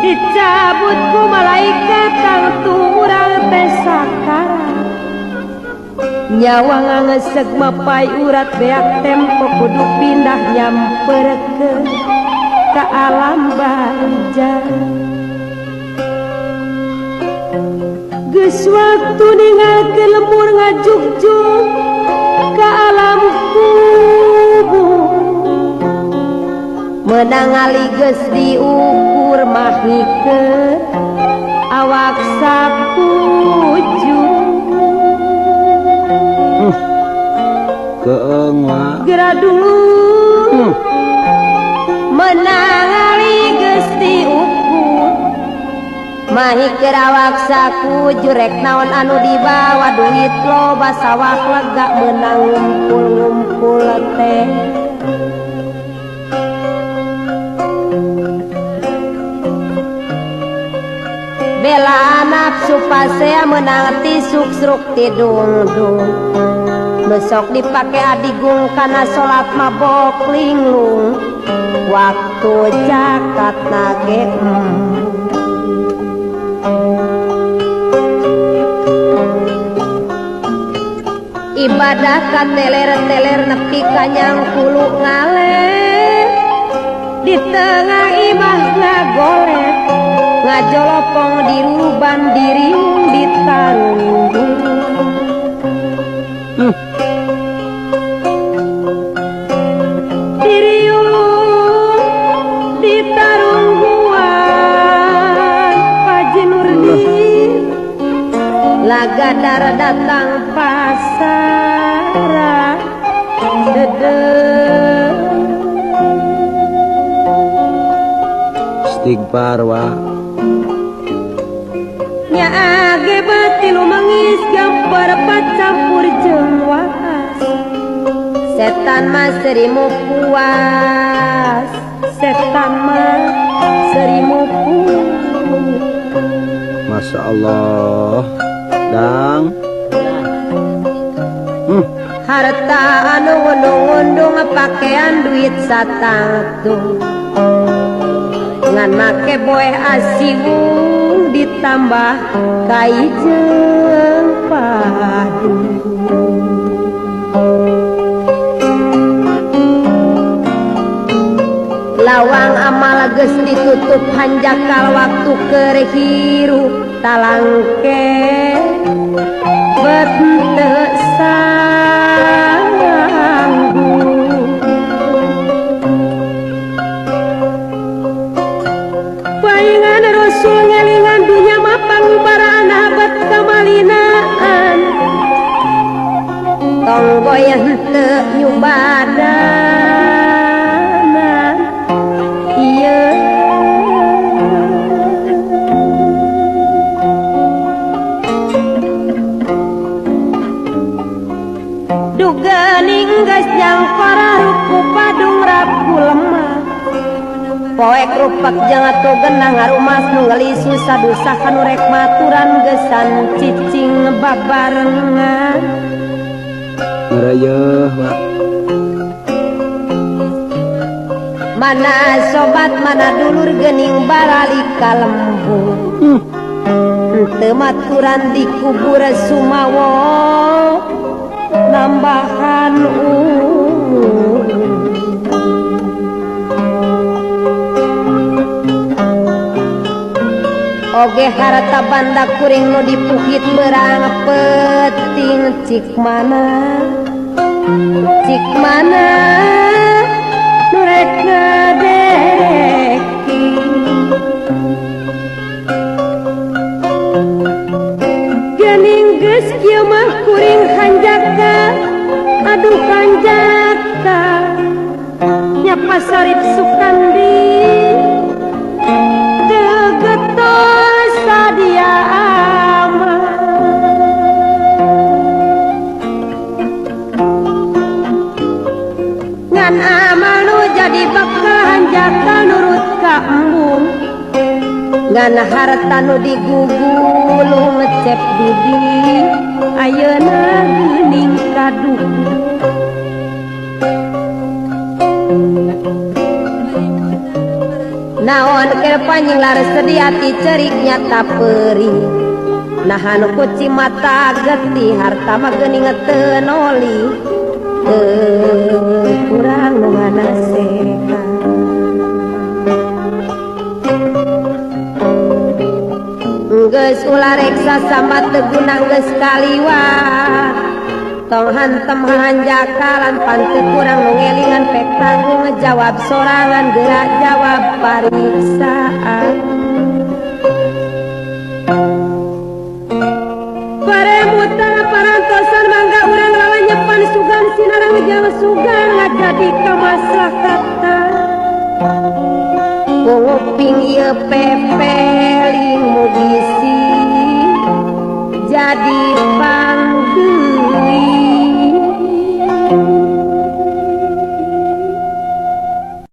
Dicabut ku malaikat tangtu urang teh sakarat. Nyawa ngangesek mapai urat beak tempo kudu pindah nyamperkeun ka alam barzah. Geus waktu ninggalkeun lembur ngajugjug ka alam kubur. Menang ali geus diukur mah hikeun awak sapuju. Keeng wa Geura dulu menang ali geus diukur mah hikeun awak sakuju. Rek naon anu dibawa duit loba sawah lega menang ngumpul-ngumpul teh. Bela nafsu pasea menang tisuk sruk tidungdung. Besok dipake adigung kana salat mabok linglung. Waktu zakat nage ibadah ka teler-teler nepi ka nyangkulu ngaler. Di tengah imah ngagolet ngajolopong diruban diriung ditarunggung. Diriung ditarungguan Paji Nurdin lagadar datang pasara dede. Istighfar wa nya age batilu mangis gambar campur jeung waas. Setan mah serimu puas, setan mah serimu puas. Masya Allah dang. Harta anu ngundung-ngundung pakaian duit satangtung. Ngan make boeh asiwung ditambah kai jeung padu. Lawang amal geus ditutup hanjakal waktu keur hirup talangke bet teu sanggup. Paingan Rasul ngelingan dunya mah pangubaraan abad kamalinaan. Tong goyah henteu nyubadana ieu. Duga ninggas jangkara ruku padung raku lemah. Poek rupak jeung atuh genah ngarumas nu ngeulis susah dusa kanu rek maturan gesan cicing babarengan. Ngarayeuh wa. Mana sobat mana dulur geuning barali ka lembur. Teu maturan dikubur sumawo nambahan Oge harta banda kuring nu dipukit berang peting cik mana nu rek ngadereki. Geuning geus kieu mah kuring hanjaka aduh hanjaka nya pasarip Sukandi getol sadia aman. Ngan amal nu jadi bekal hanjakal nurut ka embung. Ngan harta nu digugulung ngecep dudi ayeuna geuning kaduh. Naon keur panjing lares sedih ati cerik nyata perih. Nahan kuci mata getih harta mah geuning teu noli. Teu kurang nu nganasehat. Geus ulah reksa sambat teu guna geus kaliwat. Tong hantem hanjakalan pan teu kurang nu ngelingan pek tanggung ngejawab sorangan geura jawab pariksaan. Paremutana parantosan mangga urang lawan nyepan sugan sinarang jeung sugan ngajadi kamaslahatan. Kuping ieu pepeling mugi sih jadi pang